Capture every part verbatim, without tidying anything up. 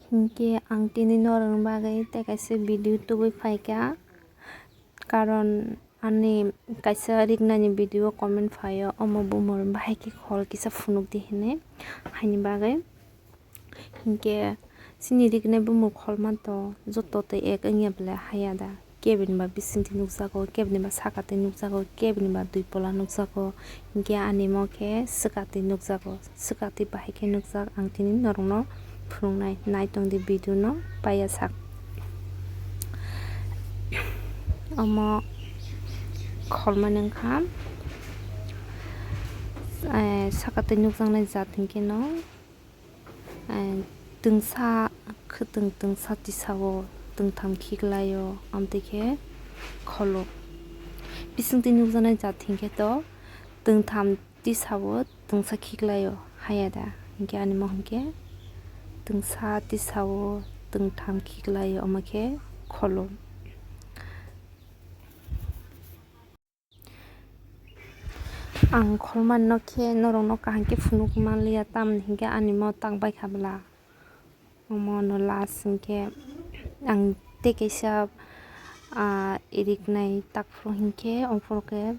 Hinkhe ang tini norokni bagwi tei kaisa video tubui phaikha, karon ani kaisa riknani video comment phaio, omo bumung bahai khe khol kisa phunukdi hinwi, haini bagwi. Hinkhe chini riknai bumung kholma to joto tei ek wngya belai haya da. Kebini ba bisingtwi nukjago, kebini ba sakatwi nukjago, kebini ba dui pola nukjago. Hinkhe ani mo khe swkatwi nukjago, swkatwi bahai khe nukjak. Ang tini norokno phunuknai, nai tongdi video no paiya sak. Omo kholmani wngkha, eh, sakatwi nukjaknai jat hinkhe no. Twngsa khwtwng, twngsa tisao twngtham khiklaio, amtwi khe kholo. Bisingtwi nukjaknai jat hinkhe to twngtham tisao twngsa khiklaio, haya da? Hinkhe ani mo hinkhe twngsa tisao twngtham khiklaio, omo khe kholo. Ang kholmani no khe norokno kaham khe phunuk manliya, tamoni hinkhe ani mo tak baikha bwla. Omo no last hinkhe ang tei kaisa, ah, riknai tak phuru hinkhe, ophuru khe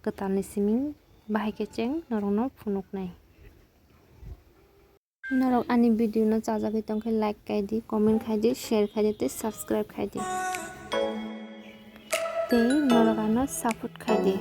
kwtalni simi bahai khe cheng norokno phunuknai. Norok ani video no chajagwi tongkhe like khaidi, comment khaidi, share khaidi tei subscribe khaidi. Tei norok ano support khaidi.